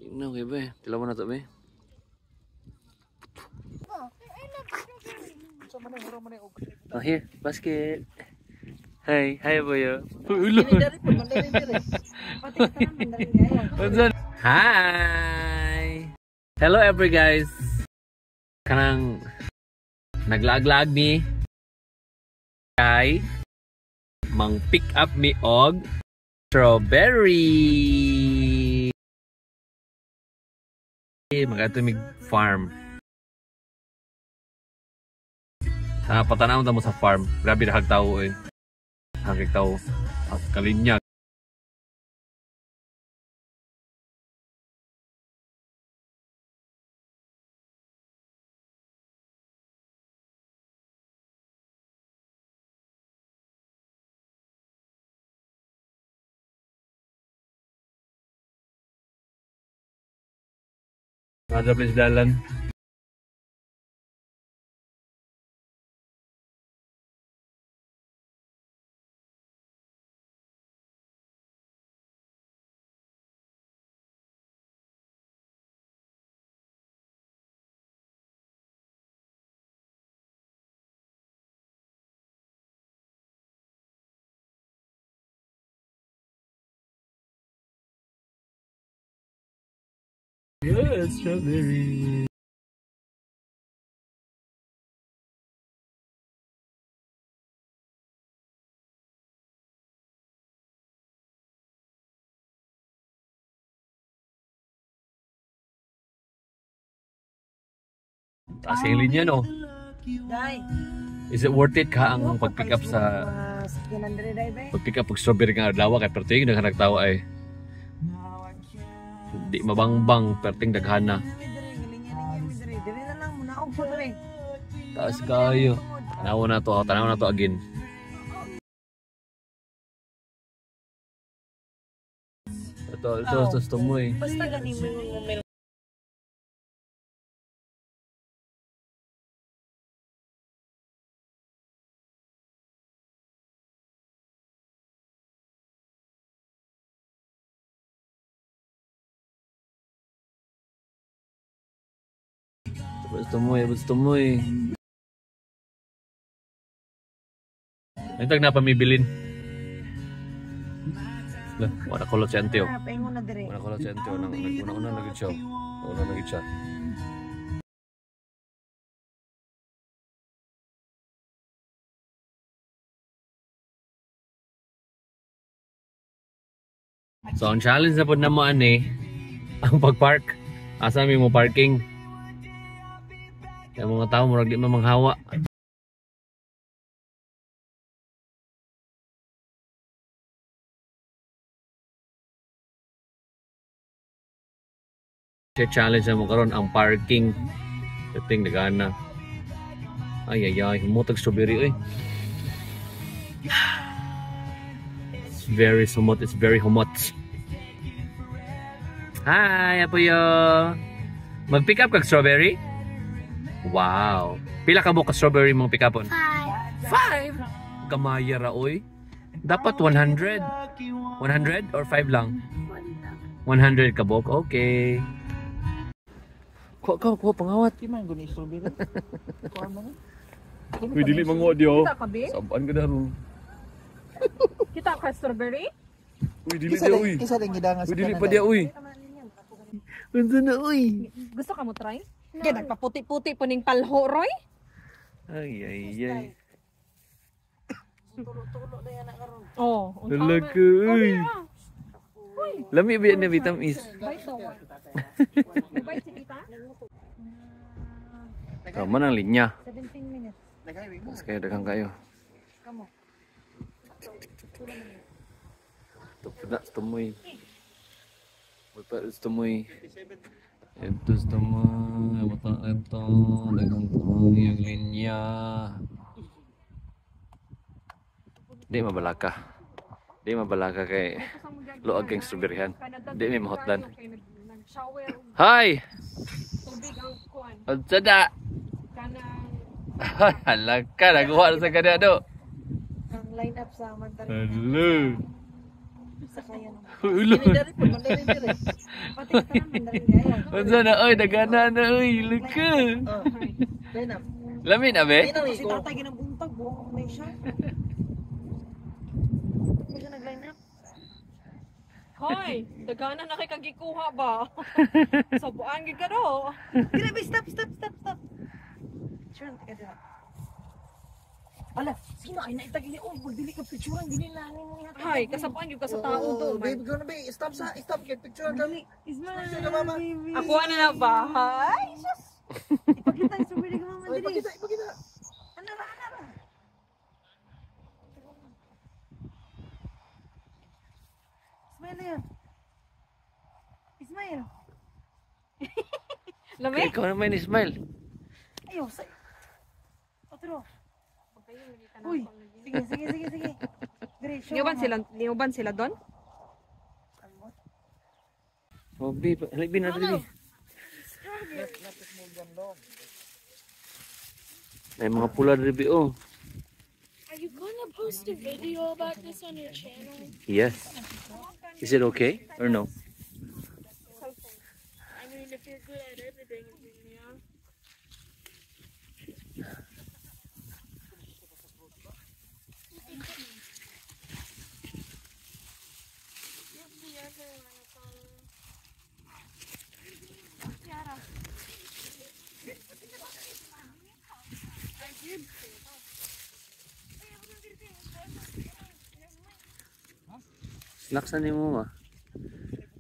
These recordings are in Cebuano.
Lingnaw kay ba eh. Tilawan na to be. Oh, here, basket. Hi, hi boyo. Ulo. What's up? Hi. Hello every guys. Kanang naglaag-laag ni kay mang pick up mi og strawberry. Magadto mig farm. Patanaw ta mo sa farm. Grabe dahag tao eh. Hagig tao. At kalinya. Ada please dalan. Yes, strawberry. Taas yung linya, no? Day. Is it worth it ka ang pag-pick up sa pag-pick up pag strawberry nga adlaw kay perting daghan nagtawa ay. Di mabangbang perting daghana. Taas kayo. Tanaw na to, tanaw na to again. Ito, ito, ito, ito mo eh. Basta gani mo yung Gusto mo eh, gusto mo eh. Ay, tag na pamibilin. Lah, wala kulot si Antio. Wala kulot si Antio. Nag-una-una na gid siya. Una na gid siya. So, ang challenge na po na mo ani, ang pag-park. Asa mi mo parking? Kaya mga tao, murag di mamanghawa. Challenge na mo karon ang parking. Ting nagana. Ay ay ay, humutag strawberry oy. It's very sumot, it's very humot. Hi, Apuyo. Mag-pick up kag strawberry? Wow. Pila ka mo ka strawberry mong pick upon? 5. 5? Gamaya ra oy. Dapat 100. 100 or 5 lang? 100 ka bok. Okay. Kuha ka, kuha pangawat. Di man guni strawberry. Kuha mo. Uy, dili manguha diyo. Kita ka, be? Sabaan ka na ron. Kita ka strawberry? Uy, dili diyo, uy. Kisa din gidangas. Uy, dili pa diyo, uy. Unsa na, uy. Gusto ka mo try? Kaya nagpaputi-puti po ning palho, Roy. Ay, ay, ay. Tulo-tulo na yan na karon. Oh, Talaga, uy. Lami ba yan na vitamis? Bite daw. Bite si tita? Tama ng linya. 17 minutes. Mas kayo, daghang kayo. Kamo. Ito na, tumoy. Uy, pa, tumoy. Ito, tumoy. Ito, ito. Daghang yung linya. Di mabalaka. Di mabalaka kay luag kang strawberryhan. Di may mahotdan. Hi! Unsa da? Halaka, nagawa na sa kanya do. Ang line up sa Magdalena. Hello. Sa kaya. Ulo. Kini dari po, mandarin diri. Pati ka tanan mandarin kayo. Unsa na oy, dagana na oy, luka. Oh. Dahil na. Lami na be? Dahil na Si ko. tatay ginabuntag buong na siya. Hindi siya nag-line up. Hoy, dagana na kay kagikuha ba? Sabuan gid ka do. Grabe, stop, stop, stop, stop. Sure, ka dira. Ala, sino kay naitag ini? Oh, magdili ka picturean dili lang nimo niya. Hay, kasabuan gyud ka sa tao do. Oh, babe, go na babe. Stop sa, stop kay picture kami. Picture ka mama. Ako ano na ba? Ay, sus. Ipakita yung strawberry ka mama Oy, dili. ipakita, ipakita. Ano ra, ano ra? Smile na yun. Ismail. Lami? Ikaw naman Ismail. Ayaw, sa... Otro. Uy, sige, sige, sige, sige. Dire, show Niuban mama. sila, niuban sila doon? Oh, bi, halip na dili. May mga pula diri bi oh. Are you gonna post a video about this on your channel? Yes. Is it okay or no? I mean, if you're good at editing, then yeah. Give the other one a follow. Snacks na ni mo ma.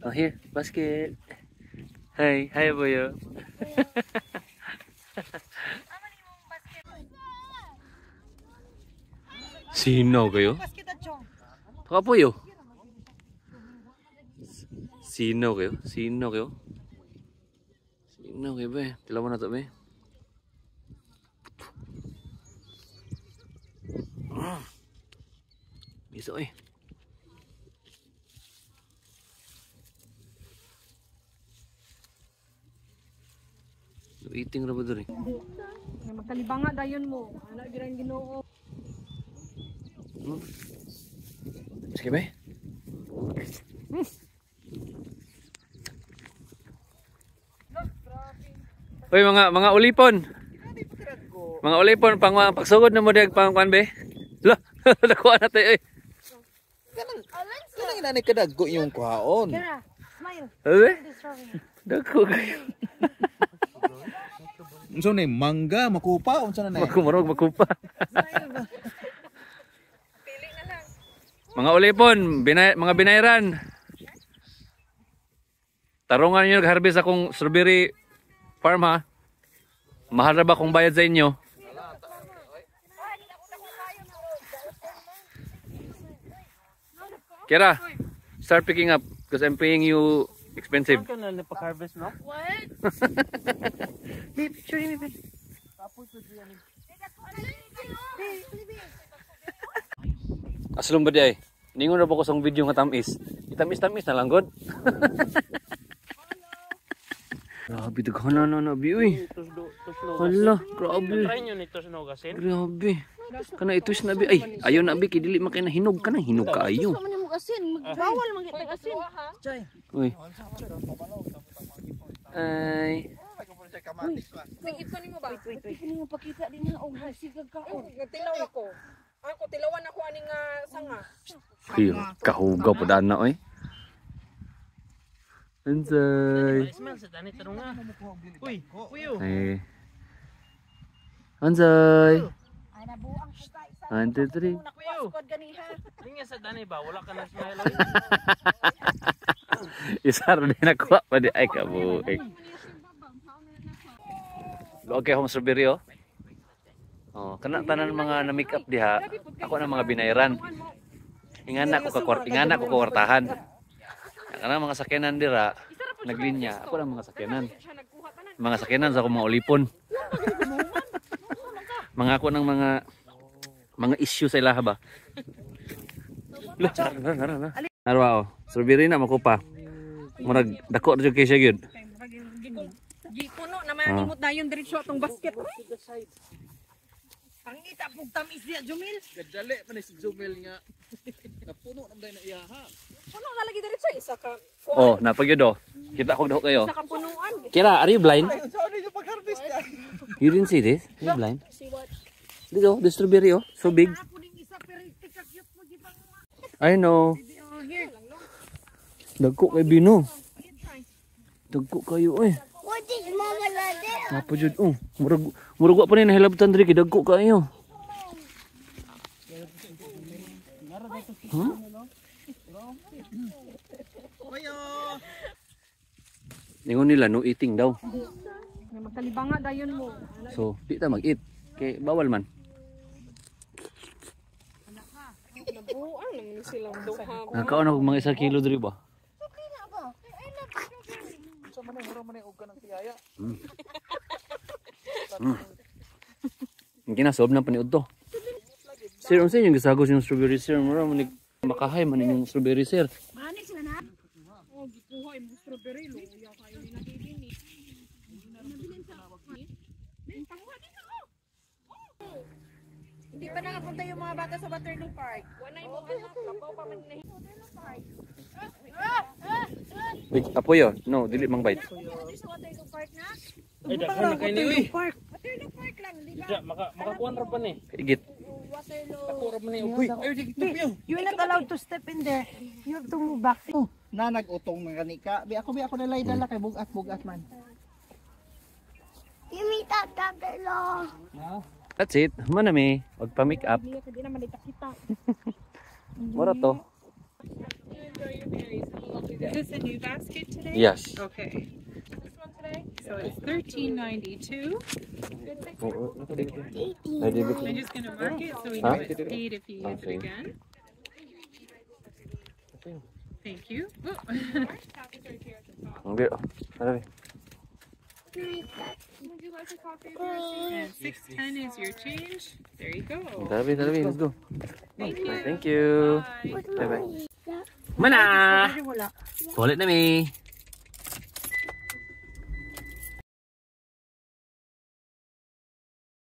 Oh, here, basket. Hi, hi boyo. Sino kayo? Basket at chong. Kapoyo. Sino kayo? Sino kayo? Sino kayo be? Tilawan na to be. Bisa eh. Eating ra ba diri? Nga magkalibanga dayon mo. Ana gyud ang Ginoo. Sige be. Hoy mga ulipon. Mga ulipon pang pagsugod na mo dag pang kuan be. Lo, nakuha na tayo eh. Kanang, kanang inanay kadagko yung kuhaon. Kira, smile. Ano be? The strawberry. Dako kayo. Unsa na mangga, makupa, unsa na na? Makumarog makupa. Mga ulipon, mga binayran. Tarungan niyo nag-harvest akong strawberry farm ha. Mahal na ba kung bayad sa inyo? Kira, start picking up because I'm paying you expensive. What? Babe, picture ni babe. Aslong ba di ay? Ningon na ba ko sa video nga tamis? Itamis-tamis na lang god. Grabe daghan na na bi uy. Hala, grabe. Try nyo nito sa Nogasin. Grabe. Kana itus na bi ay ayaw na bi kay dili man kay nahinog kana hinog kaayo. Bawal mangitag asin. Chay. Uy. Ay. Singit ko nimo ba? Wait, wait, wait. Hindi mo pakita din ha, og sigag kaon. Nagtilaw ako. Ako tilawan ako aning nga sanga. Ay, kahugaw po daan na oy. Anzay. Smell sa dani tarong nga. Uy, uyo. Ay. Anzay. 1, 2, 3. Uyo. Tingnan sa dani ba wala ka na smile oy. Isa rin din nakuha pa di ay kabuhi. Okay, home strawberry oh. Oh, kana tanan mga na make up diha. Ako na mga binayran. Ingana ko kakwart, ingana ko kwartahan. Kana mga sakyanan dira, naglinya. Ako na mga sakyanan. Mga sakyanan sa akong mga ulipon. Mga ako ng mga issue sa ilaha ba. Lah, nara, nara, nara. Narwa oh. Strawberry na makupa. Murag dako ra jud kay siya gyud. Gipuno na man nimot dayon diretso atong basket. Pangita pug tamis diya, Jumil. Gadali man ni si Jumel nga. Napuno naman na iya ha. Puno na lagi diretso isa ka. Oh, napag yun oh. Kita ko daw kayo. Isa ka punuan. Kira, are you blind? Ay, unsa ni yung pag-harvest niya? You didn't see this? Are you blind? See what? Dito, the strawberry oh. So big. I know. Dagko kay Bino. Dagko kayo eh. What is Mama like there? Napa jud oh. Murag murag wa pa ni nahilabtan diri kay dagko kayo. Huh? Ningon nila no eating daw. Magkalibanga dayon mo. So, di ta mag-eat. Kay bawal man. Nabuang naman silang duha. Nakaon ako mga 1 kilo diri ba? Unsa man mura man og kanang tiyaya. Ang kinasob na paniud to. Sir, unsa inyong gisagos yung strawberry, sir? Mura man ni makahay man inyong strawberry, sir. Oh, gikuha imong strawberry lo. Ya kayo ni nagibini. Hindi pa nakapunta yung mga bata sa Waterloo Park. Wala mo anak, labaw pa man ni. Wait, apoyo. No, dili mang bite. Sa Waterloo Park na? Ay, daghan na kay ni uy. Waterloo Park lang, di ba? Diya, makakuan ra pa ni. Igit. Waterloo. Ako ra man ni. Uy, ay di tupyo. You're not allowed to step in there. You have to move back. Na nag-utong na gani ka. Bi ako nalay dala kay bugat bugat man. Give me that that long. That's it. Manami, wag pa make up. Hindi naman kita. Mura to. Is this a new basket today? Yes. Okay. So it's $13.92. I'm just gonna mark it so we know it's paid if you use it again. Thank you. Oh. Okay. Marami. Would you like a coffee? And 6.10 is your change. There you go. Tara, tara, let's go. Thank you. Thank you. Bye. Bye bye. Mana! Toilet na mi.